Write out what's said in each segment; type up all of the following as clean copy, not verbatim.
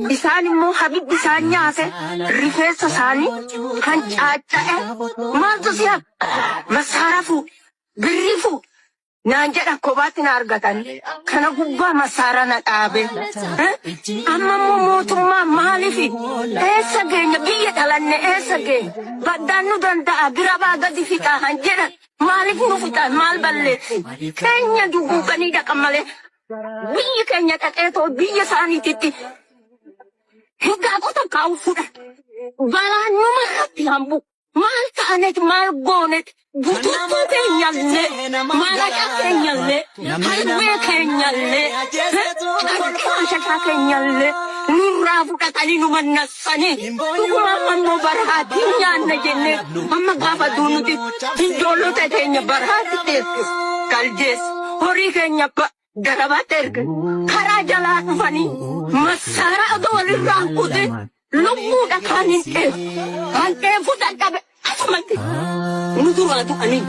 Isaan immoo habibbi isaan nyaate, rifeensa isaanii hancaacca'e. Maaltu si hafe? Massaara fuudhe, birrii fuudhe naan jedhan, kophaatti na argatan. Kana gubbaa massaara na dhaabe. Amma immoo mootummaa maaliif? Eessa geenya? Biyya dhalanne eessa geenya? Baddaan nu danda'a girabaa gadi fixaa han jedhan, maaliif nu fixan? Maal balleessi? Keenya duguuganii dhaqan malee biyyi keenya dhaqee too biyya isaaniititti hindaaqota kaa'u fudhan. Balaan numa irratti hambu. Maal taanet? Maal goonet? Bututtuu keenyallee, maalaqa keenyallee, halbee keenyallee, carqii maashashaa keenyallee nurraa fudhatanii nu mannassanii. Dhuguma amma immoo barahaatti hin nyaanna jennee amma gaafa duunuti ijoollota keenya barahaatti teessisa galjeessa, horii keenya darabaatti erga. Karaa jalaa dhufanii massaaraa otoo walirraa hin kutin lubbuudha kaan hin dheefu, kan dheefu dadhabe asumatti nu duraa du'anii.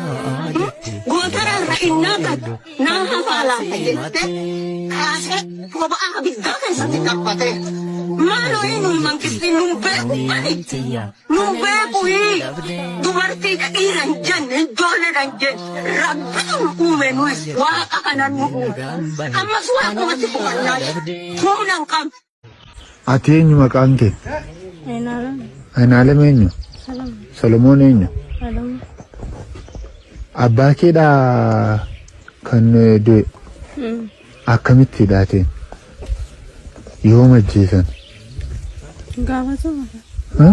Gootaraarra innaa gad naa hafaa laata jettee kaasee boba'aa abiddaa keessatti darbatee. Maaloo, nuyi mangistiin nun beeku kani nun beeku. Dubartiidha dhiira hin jenne, ijoolleedha hin jenne, Rabbitu nu uume. Nuyis Waaqa kanan nu uume, ammas Waaqumatti boqonnaa humna hin qabnu. Ati eenyu maqaan kee? Einaalem. Einaalem eenyu? Solomon. Solomoon eenyu? Solomon. Abbaa keedhaa kan du'e? Akkamitti hidhaateen? Yoom ajjeesan? Gaafa sama. Ha?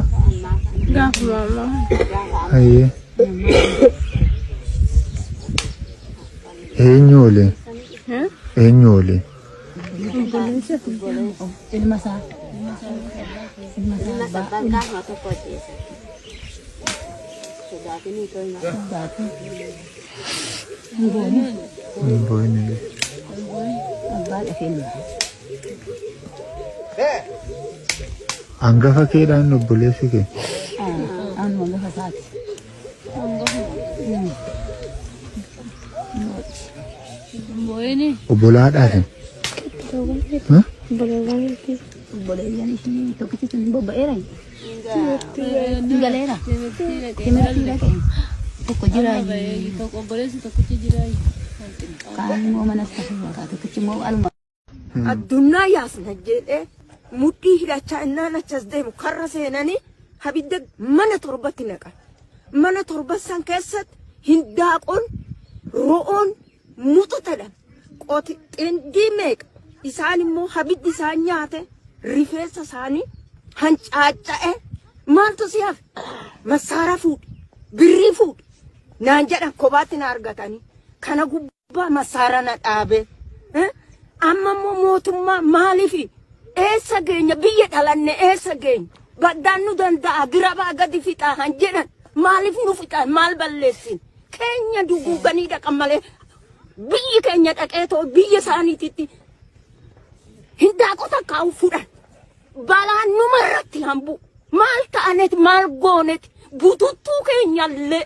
Gaafuma ammaa. Hayyee. Eenyu waliin? Eenyu waliin? Obboleessa. Ilma isaa. Ilma isaa abbaa. Gaafuma tokko ajjeesan. Sodaatinii to'ina. Hin booni. Hin boo'in. Abbaa dhafee ilma. Hangafa keedhaan obboleessi kee? Anuma gafa isaati. Boo'ini. Obbolaadhaatin? Ha? Obboleeyyan ishii tokkichi sun bobba'eera. Hin galeera. Timirtii dhaqe. Tokko jira. Tokko obboleessi tokkichi jira. Kaan immoo manas ta'e waaqaa tokkichi immoo aluma. Addunyaa yaasna jedhee mudhii hidhachaa innaan achas deemu karra seenanii habidda mana torbatti naqan. Mana torba san keessatti hindaaqoon, ro'oon muxutedha. Qoti xindii meeqa, isaan immoo habiddi isaan nyaate, rifeensa isaanii hancaacca'e. Maaltu si hafe? Massaara fuudhe, birrii fuudhe naan jedhan, kophaatti na argatanii. Kana gubbaa massaara na dhaabe. Amma immoo mootummaa maaliif? Eessa geenya? Biyya dhalanne eessa geenya? Baddaan nu danda'a girabaa gadi fixaa han jedhan, maaliif nu fixan? Maal balleessin? Keenya duguuganii dhaqan malee biyyi keenya dhaqee too biyya isaaniititti hindaaqota kaa'u fudhan. Balaan numa irratti hambu. Maal ta'anet? Maal goonet? Bututtuu keenyallee,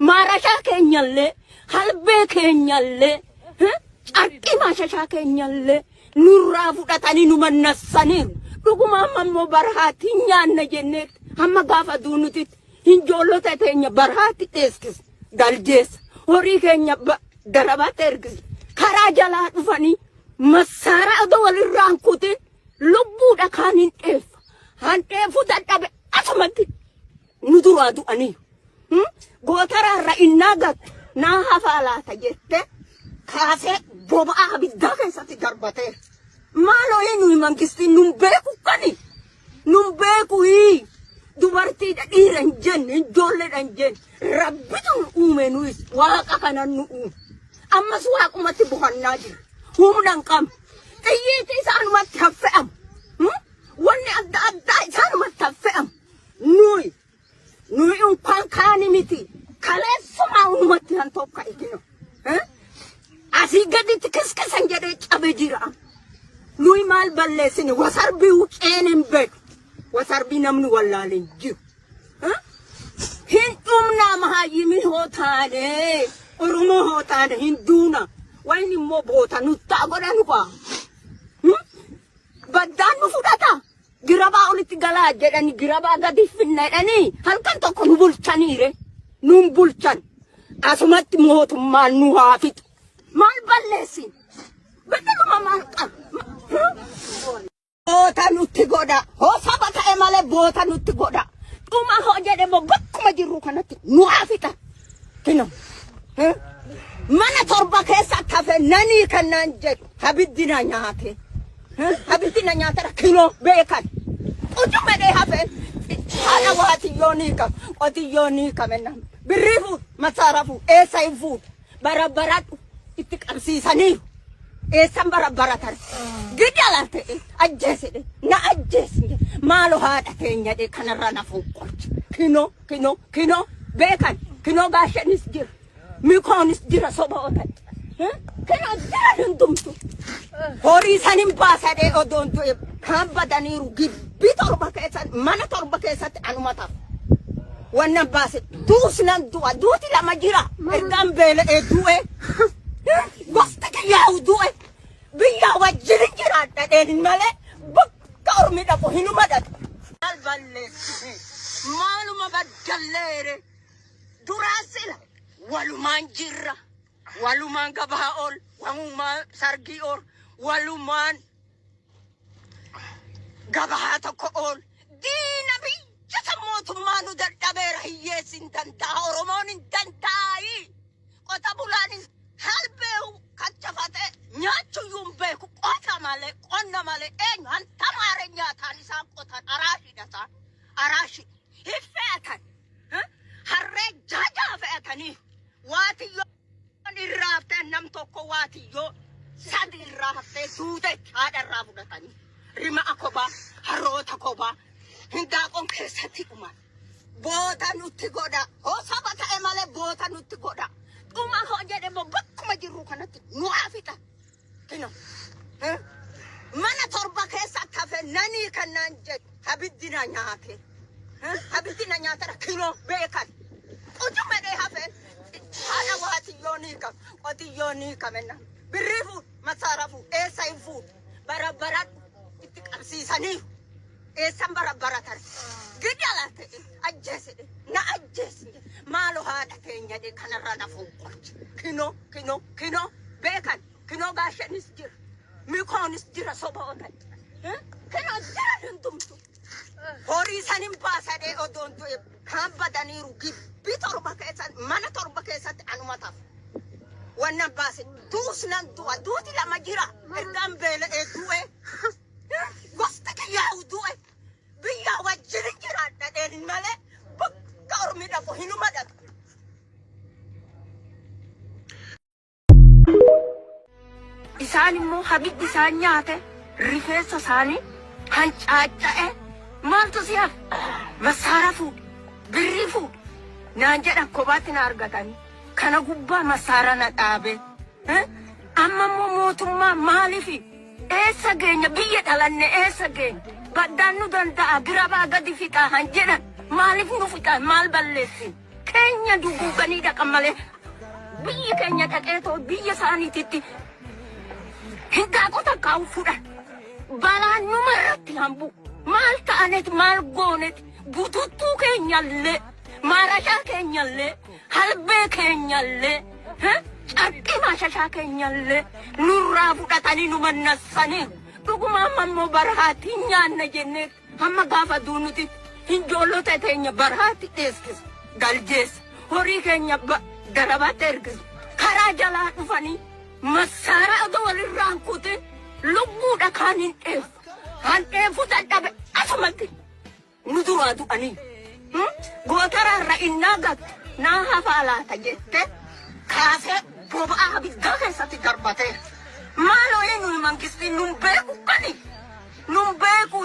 maarashaa keenyallee, halbee keenyallee, carqii maashashaa keenyallee nurraa fudhatanii nu mannassaniiru. Dhuguma amma immoo barahaatti hin nyaanna jennee hamma gaafa duunutitti ijoollota keenya barahaatti dheeskisa galjeessa, horii keenya darabaatti ergisa. Karaa jalaa dhufanii massaaraa otoo walirraa hin kutin lubbuudha kaan hin dheeffa, han dheefu dadhabe asumatti nu duraa du'anii. Gootaraarra innaa gattu naa hafaa laata jettee kaasee boba'aa abiddaa keessatti darbatee. Maaloo, nuyi mangistiin nun beeku kani nun beeku. Dubartiidha dhiira hin jenne, ijoolleedha hin jenne, Rabbitu nu uume. Nuyis Waaqa kanan nu uume, ammas Waaqumatti bohannaa jira. Humna hin qabnu. Xiyyiiti isaanumatti haffe'amu, wanni adda addaa isaanumatti haffe'amu. Nuyi unkaan kaani miti, kaleessumaa unumatti han tokka ikino asii gaditti kiskisan jedhee cabe jira. Nuyi maal balleessine? Wasarbii wuceen hin beeku, wasarbii namni wallaaleen jiru. Hin dhumnaa, mahaayyimii hoo taane, Oromoo hoo taane hin duuna. Wayin immoo boota nuttaa godhanu kaa. Baddaan nu fudhata. Galaa jedhani girabaa gadi finna jedhanii halkan tokko nu bulchaniire. Nun bulchan. Asumatti mootummaan nu haa fixu. Maal balleessin? Badaluma maal qaba? Boota nutti godha. Hoo saba ta'e malee boota nutti godha. Dhuma hoo jedhe moo bakkuma jirru kanatti nu haa fixa. Kino. Mana torba keessa hafe nanii kan naan jedhu habiddi na nyaate. Habiddi na nyaatera kinoo beekan. Utuu medhee hafe haadha waatiyyoo ni qaba. Qotiyyoo ni qaba. Birrii fuudhu masaara fuudhu eessa hin fuudhu. Barabbaradhu itti qabsiisaniiru. Eessan barabbaratan. Gidala ta'e ajjeesedhe na ajjeesne maalo haadha teenya dhe kanarra na fonqolche. Kinoo kinoo kinoo beekan kinoo gaashanis jira. Mikoonis jira soba otan. Kinoo jira hundumtu. Horii sanin baasadhee odoon du'e kan badaniiru gibbii torba keessatti mana torba keessatti anuma ta'a. Wannan baase duus nan du'a duuti lama jira ergaan beela'ee du'e gosti kiyyaa'u du'e biyya wajjin jiraadha dheen malee bakka ormi dhaqu hinuma dhaqu. Maal balleessine maaluma baddalleere duraa sila walumaan jirra walumaan gabaa ol walumaan sargii ol walumaan gabaa tokko ol diina biyya san mootummaa nu dadhabeera hiyyeessi hin danda'a Oromoon hin danda'ayi qota bulaanis halbee kachafate nyaachuyyuu hin beeku qota malee qonna malee eenyu hantamaare nyaataan isaan qotan araashidha isaan araashi hin fe'atan harree jaajaa fe'atanii waatiyyoo irraa haftee nam tokko waatiyyoo sadi irraa haftee duute haadha irraa fudhatanii rima'a kophaa harroota kophaa hindaaqoon keessatti dhuman. Boota nutti godha. Hoo saba ta'e malee boota nutti godha. Dhuma hoo jedhe moo bakkuma jirru kanatti nu haa fixa. Kino. Mana torba keessatti hafe nanii kan naan jedhu habiddi na nyaate. Habiddi na nyaatera kinoo beekan. Utuu medhee hafe haadha waatiyyoo ni qaba. Qotiyyoo ni qaba. Birrii fuudhu masaara fuudhu eessa hin fuudhu. Barabbaradhu itti qabsiisaniiru. Eessan barabbaratan. Gidala ta'e ajjeesedhe na ajjeesne maalo haadha teenya dhe kanarra na fonqolche. Kinoo kinoo kinoo beekan kinoo gaashanis jira. Mikoonis jira soba otan. Kinoo jira hundumtu. Horii sanin baasadhee odoon du'e kan badaniiru gibbii torba keessatti mana torba keessatti anuma ta'a. Wannan baase duus nan du'a duuti lama jira ergaan beela'ee du'e gosti kiyyaa'u du'e biyya wajjin jiraadha dheen malee bakka ormi dhaqu hinuma dhaqu. Isaan immoo habiddi isaan nyaate rifeensa isaanii hancaaca'e maaltu si hafe massaara fuudhe birrii fuudhe naan jedhan kophaatti na argatanii kana gubbaa massaara na dhaabe. Amma immoo mootummaa maaliif eessa geenya biyya dhalanne eessa geenya baddaan nu danda'a girabaa gadi fixaa han jedhan maaliif nu fixaa maal balleessin keenya duguuganii dhaqan malee biyyi keenya dhaqee too biyya isaaniititti hindaaqota kaa'u fudhan balaan numa irratti hambu maal ta'anet maal goonet bututtuu keenyallee maarashaa keenyallee halbee keenyallee carqii maashashaa keenyallee nurraa fudhatanii nu mannassaniiru. Dhuguma amma immoo barahaatti hin nyaanna jennee hamma gaafa duunuti hinjoollota teenya barahaatti dheeskisa galjeessa horii keenya darabaatti ergisa karaa jalaa dhufanii massaaraa odoo walirraa hin kutin lubbuudha kaan hin dheeffu han dheeffu dadhabe asumatti nu duraa du'anii. Gootaraarra innaa gattu naa hafaa laata jette kaasee boba'aa abiddaa keessatti darbateera. Maaloo eenyu mangistiin nun beeku kani nun beeku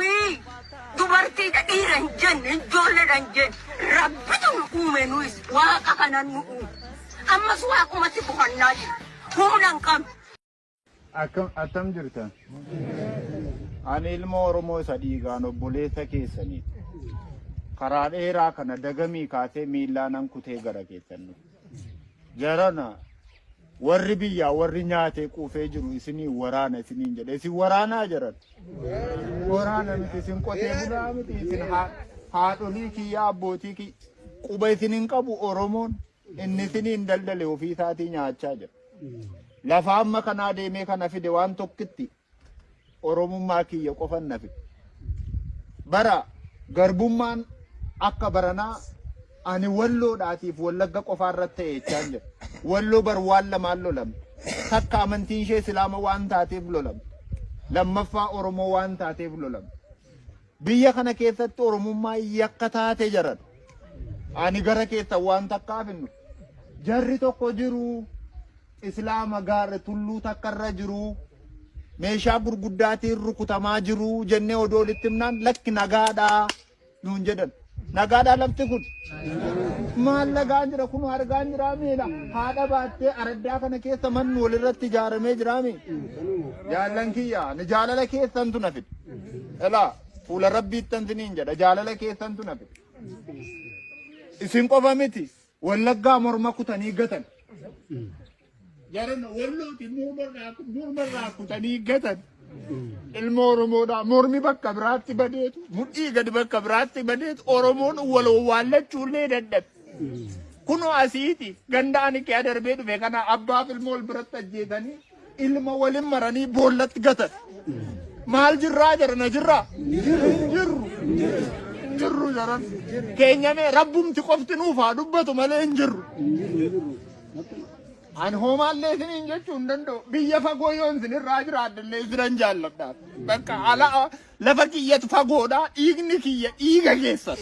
dubartiidha dhiira hin jenne ijoolleedha hin jenne rabbitu nu uume nuyis waaqa kanan nu uume. Ammas waaqumatti bohannaa jira humna hin qabnu. Akkam attam jirtan? Ani ilma Oromoo isa dhiigaan obboleessa keessaniiti. Karaa dheeraa kana dagamii kaasee miillaanan kutee gara keessan dhufe. Jarana Warri biyyaa warri nyaatee quufee jiru isinii waraana isiniin jedhe. Isin waraanaa jiran. Waraana miti isin qotee bulaa miti isin haadholii kiyya abbootii kiyya. Quba isin hin qabu Oromoon inni isiniin daldale ofii isaatii nyaachaa jira. Lafa amma kanaa deemee kana fide waan tokkitti Oromummaa kiyya qofan na fide. Bara garbummaan akka baranaa ani Walloodhaatiif Wallagga qofaa irratti ta'e jechaan jira. Walloo bar waan lamaan lolamte. Takka amantiin ishee Islaama waan taateef lolamte. Lammaffaa Oromoo waan taateef lolamte. Biyya kana keessatti Oromummaa yakka taate jaran. Ani gara keessan waan takkaaf hin dhufu. Jarri tokko jiru Islaama gaara tulluu takka irra jiru meeshaa gurguddaatiin rukutamaa jiru jennee odoo walitti himnaan lakki nagaadhaa nuun jedhan. Nagaadhaa lafti kun. Maal nagaan jira kun argaan jira miila. Haadha baattee araddaa kana keessa manni walirratti ijaaramee jira mi. Jaallan kiyya ni jaalala keessantu na fide. Elaa fuula rabbiittan siniin jedha jaalala keessantu na fide. Isin qofa miti Wallaggaa morma kutanii gatan. Jaran Wallooti mormarraa kutanii gatan. Ilma Oromoodhaa mormi bakka biraatti badeetu mudhii gadi bakka biraatti badeetu Oromoon wal owwaallachuullee dadhabe. Kunoo asiiti ganda ani kee darbee dhufe kana abbaaf ilma wal biratti ajjeesanii ilma walin maranii boollatti gatan. Maal jirraa jarana jirraa? Hin jirru. Hin jirru jaran. Keenyamee rabbumti qofti nuuf haa dubbatu malee hin jirru. Ani hoomaallee isiniin jechuu hin danda'u. Biyya fagoo yoon isinirraa jiraadhellee isinan jaalladha. Bakka ala lafa kiyyatu fagoodha. Dhiigni kiyya dhiiga keessan.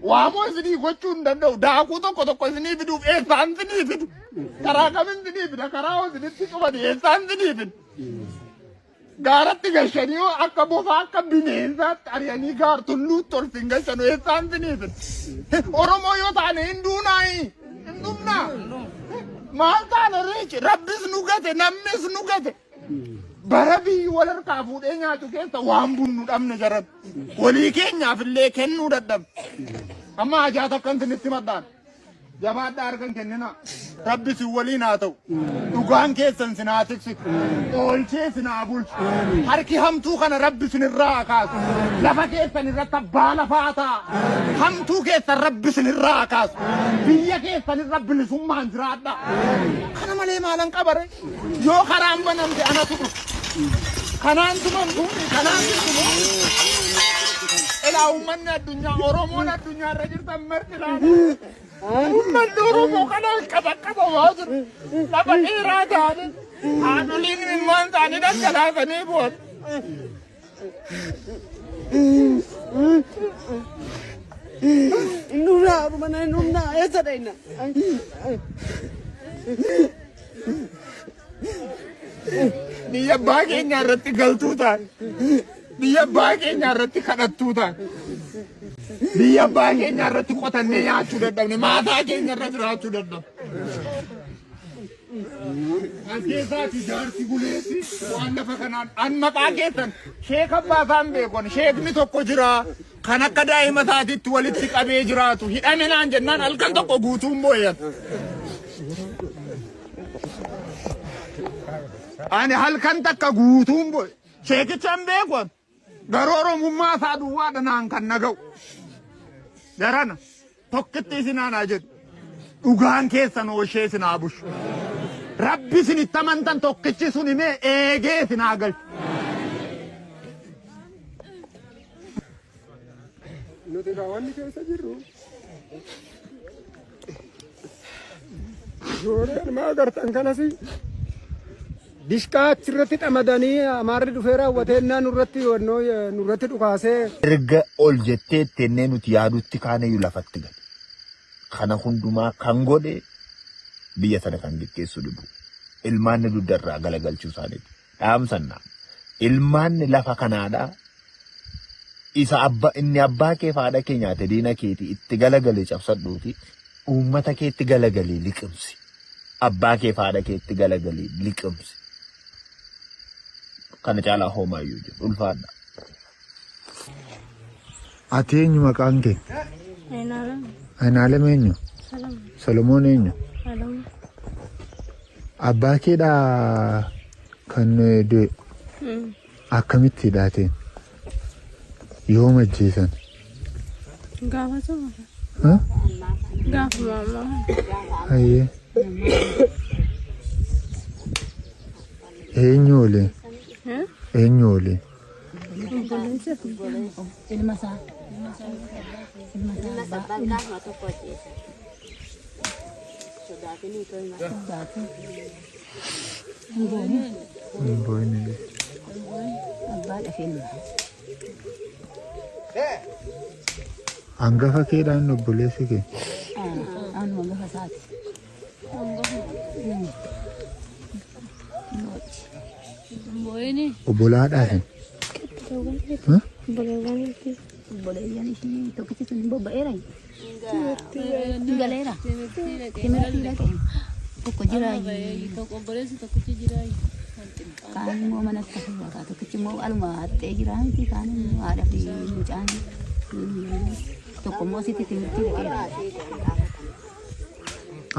Waamoo isinii gochuu hin danda'u. Daakuu tokko tokko isinii fiduuf eessaan isinii fidu? Karaa kamin isinii fida? Karaa hoo isinitti cufani eessaan isinii fidu? Gaaratti gashanii hoo akka bofaa akka bineensaatti ari'anii gaar tulluutti ol sin gashanu eessaan isinii fidu? Oromoo yoo taane hin duunaayi? Hin dhumnaa? Maal taane reechi? Rabbis nu gate, namnis nu gate. Bara biyyi wal harkaa fuudhee nyaatu keessa waan bunnu dhabne jaran. Walii keenyaaf illee kennuu dadhabne. Amma hajaa takkan isinitti madhaan. Jabaadhaa harka hin kenninaa. Rabbi isin waliin haa ta'u. Dhugaan keessan isin haa tiksitu. Oolchee isin haa bulchu. Harki hamtuu kana Rabbi isin irraa haa kaasu. Lafa keessan irratti abbaa lafaa ta'a. Hamtuu keessan Rabbi isin irraa haa kaasu. Biyya keessan irra bilisummaan jiraadhaa. Kana malee maalan qabare? Yoo karaan banamte anatu dhufa. Kanaan tumamtu, kanaan tumamu. Ilaa uummanni addunyaa, Oromoon addunyaa irra jirtan marti ilaala. Uummanni Oromoo kanaan qabaqqabamaa jiru. Lafa dheeraa ta'anii haadholiin ilmaan isaanii dhangalaasanii bu'an. Innumna mana innumna eessa dhayna? Biyya abbaa keenyaa irratti galtuu taane. Biyya abbaa keenyaa irratti kadhattuu taane. Biyya abbaa keenyaa irratti qotannee nyaachuu dadhabne. Maataa keenya irra jiraachuu dadhabne. As keessaati jaarsi buleessi waan lafa kanaan an maqaa keessan sheeka abbaa isaan beekon sheekni tokko jira kan akka daa'ima isaatiitti walitti qabee jiraatu hidhame naan jennaan halkan tokko guutuun booyan. Ani halkan takka guutuun boo'e. Sheekicha hin beeku ani. Garuu Oromummaa isaa duwwaadha naan kan naga'u. Jarana tokkitti isin aanaa jedhu. Dhugaan keessan ooshee isin haa bushu. Rabbi isin itti amantan tokkichi sun himee eegee isin haa galchu. Nuti egaa wanni keessa jirru ijoollee ilmaa agartan kanas dishqaa achirratti xamadanii amaarri dhufee raawwatee innaa nurratti wannoo nurratti dhukaasee. Erga ol jettee itti nuti yaadutti kaaneyyuu lafatti gale. Kana hundumaa kan godhe biyya sana kan geggeessu dhibu. Ilmaanni dugda irraa galagalchuu isaaniiti. Dhaamsannaa. Ilmaanni lafa kanaadhaa isa abba inni abbaa kee fi haadha kee nyaate diina keetii itti galagalee cabsadhuuti uummata keetti galagalee liqimsi. Abbaa kee fi haadha keetti galagalee liqimsi. Kana caalaa homaayyuu jiru ulfaadha. Ati eenyu maqaan kee? Aynaalam Aynaalam eenyu? Salaam Solomoon eenyu? Alamu. Abbaa keedhaa kan du'e akkamitti hidhaateen? Yoom ajjeesan? Gaafa sama. Ha? Gaafuma ammaa. Hayyee. Eenyu waliin? Eenyu waliin? Obboleessa. Ilma isaa. Ilma isaa abbaa. Gaafuma tokko ajjeesan. Sodaatinii tolma. Sodaatee. Hin boone. Hin boo'in. Abbaa dhafee ilma. Hangafa keedhaan obboleessi kee? Anuma gafa isaati. Boo'ini. Obbolaadhaafi? Obboleeyyan ishii tokkichi sun bobba'eera. Hin galeera. Timirtii dhaqe. Tokko jira. Obboleessi tokkichi jira. Kaan immoo manatti hafe bakka tokkichi immoo aluma haxxee jira miti kaan immoo haadha fi mucaan tokko immoo sitti timirtii dhaqeera.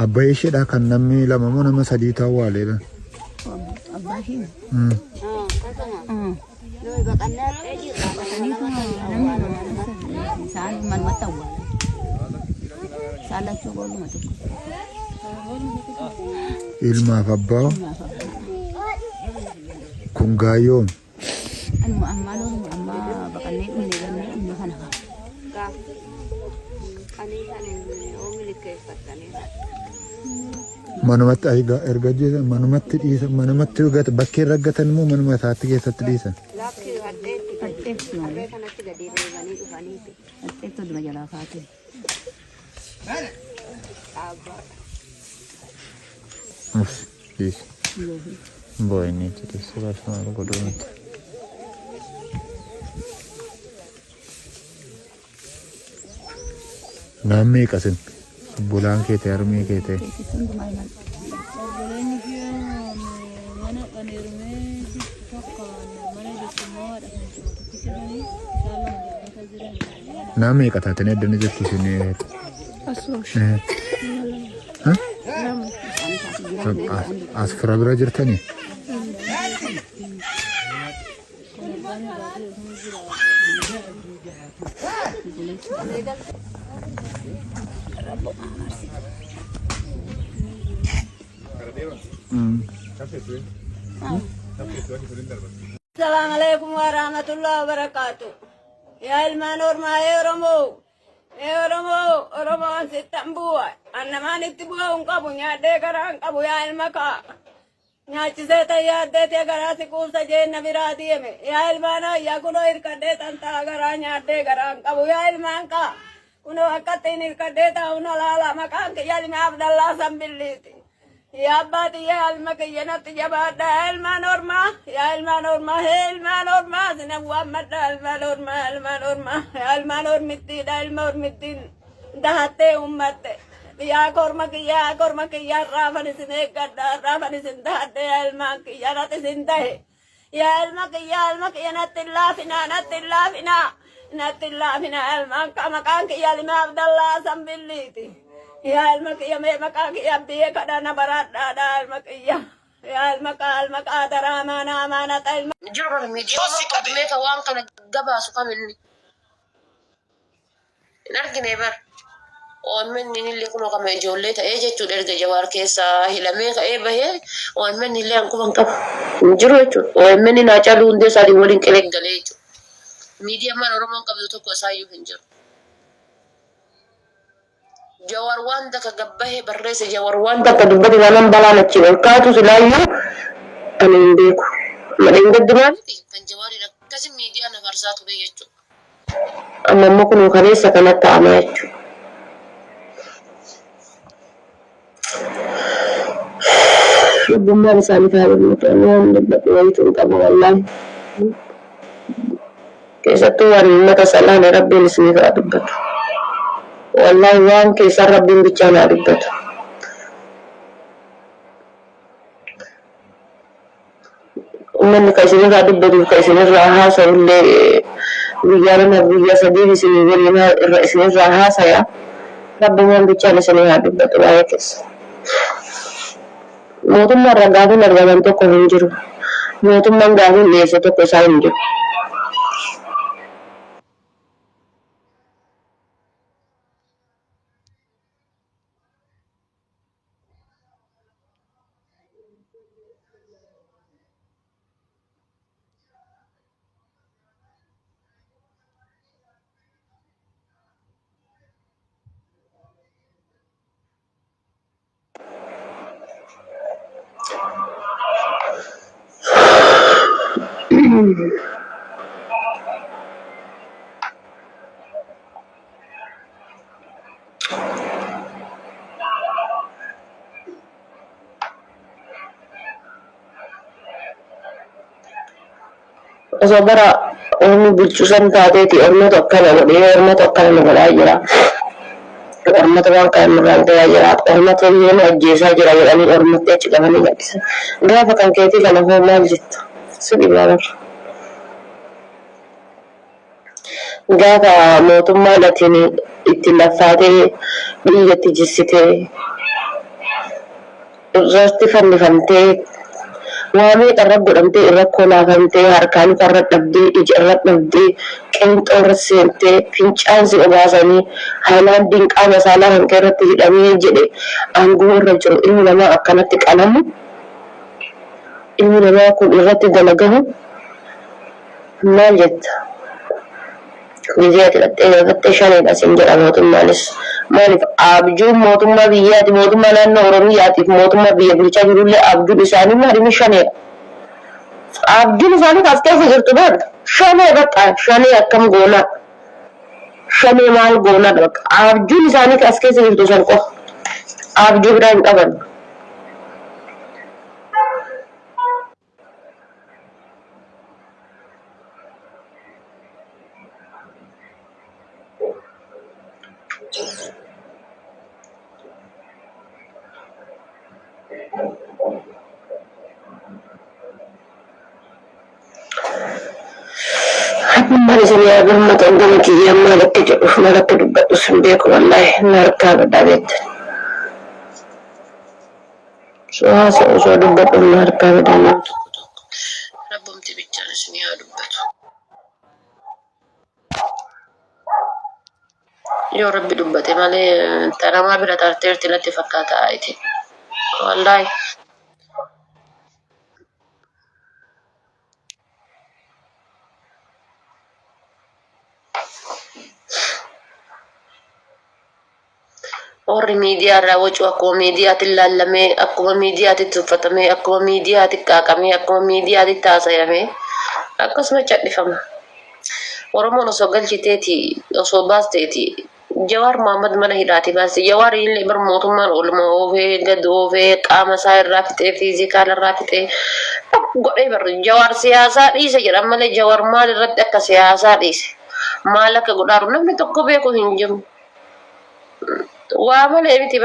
Abbaa isheedhaa kan namni lama moo nama sadii ta'u waaleedha. Abbaa ishee. Nuyi baqannee haxxee jirra. Saniitu namni isaan manumatti awwaalan. Isaan lachuu boolluma tokko. Ilmaaf abbaa Ilmaaf abbaa. kun gaayyoom. Anuma ammaa loonuma ammaa baqannee dhumne gannee dhumne kana kaa. Gaafa. Ani kan oo milkeeffatanii. Manumatti erga ajjeesan manumatti dhiisan manumatti bakkee irra gatan immoo manuma isaatti keessatti dhiisan. Lakki hadheetti gadi. Hadheetti Harree kanatti gadi reebanii dhufaniiti. Hadheetti oduma jalaa kaatee. Dhaabbaa. Uff dhiisi. Boo'inni itti dhiisi baasuu maal godhuu miti. Naan meeqa sin? Obbolaan kee ta'e harmee kee ta'e. Teessisuun hundumaa himan. Obboleeyyan ishee mana kan heerumee tokko mana jirtu immoo haadha kan jiru tokkicha sanii isaan lama jaammata jiran. Naan meeqa taatanii addana jirtu isin? Asuma. As fira bira jirtanii? Assalamu alaikum warahmatullahi wabarakatuh. Yaa ilmaan ormaa ee Oromoo. Ee Oromoo, Oromoon sittan bu'a. Annamaan itti bu'a hin qabu, nyaadhee garaa hin qabu yaa ilma kaa. Nyaachisee tan yaaddee tee garaa si quubsa jeen na biraa deeme. Yaa ilmaan ayyaa kunoo hirkadhee tan ta'a garaa nyaadhee garaa hin qabu yaa ilmaan kaa. Kunoo akkattiin hirkadhee taa'u na laala maqaan kiyya ilmi Abdallaa Sambilliiti. Yaa abbaa tiyya yaa ilma kiyya natti jabaadha yaa ilmaan ormaa yaa ilmaan ormaa hee ilmaan ormaa sinan waammadha ilmaan ormaa ilmaan ormaa yaa ilmaan ormittiidha ilma ormittiin dahattee ummatte yaa korma kiyya yaa korma kiyya har'aafan isin eeggadha har'aafan isin dahadhe yaa ilmaan kiyya natti isin dahe yaa ilma kiyya ilma kiyya natti hin laafinaa natti hin laafinaa natti hin laafinaa ilmaan ka maqaan kiyya ilma Abdallaa Sambilliiti yaa ilma kiyya mee maqaa kiyya biyya kadha na baradhaadha ilma kiyya yaa ilma kaa ilma kaa daraa amaana amaana ta ilma Jiru bara miidiyaa Oromoo ka waan kana gabaasu kam inni hin argine bar. OMN illee kunoo kama ijoollee ta'ee jechuudha erga Jawaar keessaa hilamee ka'ee bahee OMN illee hanquma hin qabu. Hin jiru jechuudha. OMN Haacaaluu Hundeessaatiin waliin qilee galee jechuudha. Miidiyaan Oromoon qabdu tokko isaayyuu hin jiru. Jawar waan takka gabbahe barreesse Jawar waan takka dubbate taanaan balaan achiin ol kaatu silaayyuu ani hin beeku. Amma dheengaddumaa miti kan Jawaariin akkasi miidiyaa nafarsaa ture jechuudha. Amma immoo kunoo kaleessa kana ta'amaa jechuudha. Rabbummaan isaanii haa birmatu. Ani waan dubbadhu wayitu hin qabu wallaahi. Keessattuu waan uummata salaale rabbiin isiniif haa dubbatu. Wallaahi waan keessan rabbiin bichaan haa dubbatu. Uummanni ka isinirraa dubbatuuf ka isinirraa haasa'u illee guyyaa lamaaf guyyaa sadiif isinii waliin irra isinirraa haasaya. Rabbumaan bichaan isinii haa dubbatu waa'ee keessa. Mootummaa irraa gaafiin argaman tokko hin jiru. Mootummaan gaafiin dhiyeesse tokko isaan hin jiru. Osoo bara ormi bulchu san taateeti ormatu akkana godhee ormatu akkana nu godhaa jira. Ormatu waan kana nurraan gahaa jira. Ormatu nu ajjeesaa jira jedhanii ormatti achi qabanii gadhiisan. Gaafa kan keetii kana hoo maal jetta? Si dhibaa bara. Gaafa mootummaan atiin itti laffaatee dhiigatti jissitee irratti fannifamtee waa meeqa irra godhamtee irra kolaafamtee harkaa luka irra dhabdee ija irra dhabdee qeenxoo irra seentee fincaan si obaasanii haayilaandiin qaama saalaa kan kee irratti hidhamee jedhe aangoo irra jiru ilmi namaa akkanatti qalamu ilmi namaa kun irratti dalagamu maal jetta? Gizee ati dhaqxee gaafatte shaneedha siin jedha mootummaanis. Maaliif abjuun mootummaa biyyaati mootummaa naannoo Oromiyaatiif mootummaa biyya bulchaa jirullee abjuun isaanii maali inni shaneedha. Abjuun isaanii as keessa jirtu beekta. Shanee bakka shanee akkam goonaa. Shanee maal goonaa bakka abjuun isaanii as keessa jirtu san qofa. Abjuu biraa hin qaban. Rabbummaan isin yaa birmatu hangama kiyya maal akka jedhuuf maal akka dubbadhus hin beeku wallaahi na harkaa badhaa beektan. Osoo haasa'u osoo dubbadhu na harkaa badaa nama tokko tokko. Rabbumti bichaan isin haa dubbatu. Yoo rabbi dubbate malee tanamaa bira tarteerti natti fakkaata ayiti. Wallaahi. Warri miidiyaa irraa wacu akkuma miidiyaatti laallamee, akkuma miidiyaatti tuffatamee, akkuma miidiyaatti qaaqamee, akkuma miidiyaatti haasayamee akkasuma cadhifama. Oromoon osoo galchiteeti, osoo baasteeti, Jawaar Mohaammed mana hidhaati baaste. Jawaar illee bar mootummaan oluma oofee, gad oofee, qaama isaa irraa fixee, fiizikaala irraa fixee godhee bar Jawaar siyaasaa dhiise jedhan malee Jawaar maal irratti akka siyaasaa dhiise? Maal akka godhaaru namni tokko beeku hin jiru. Waa malee miti.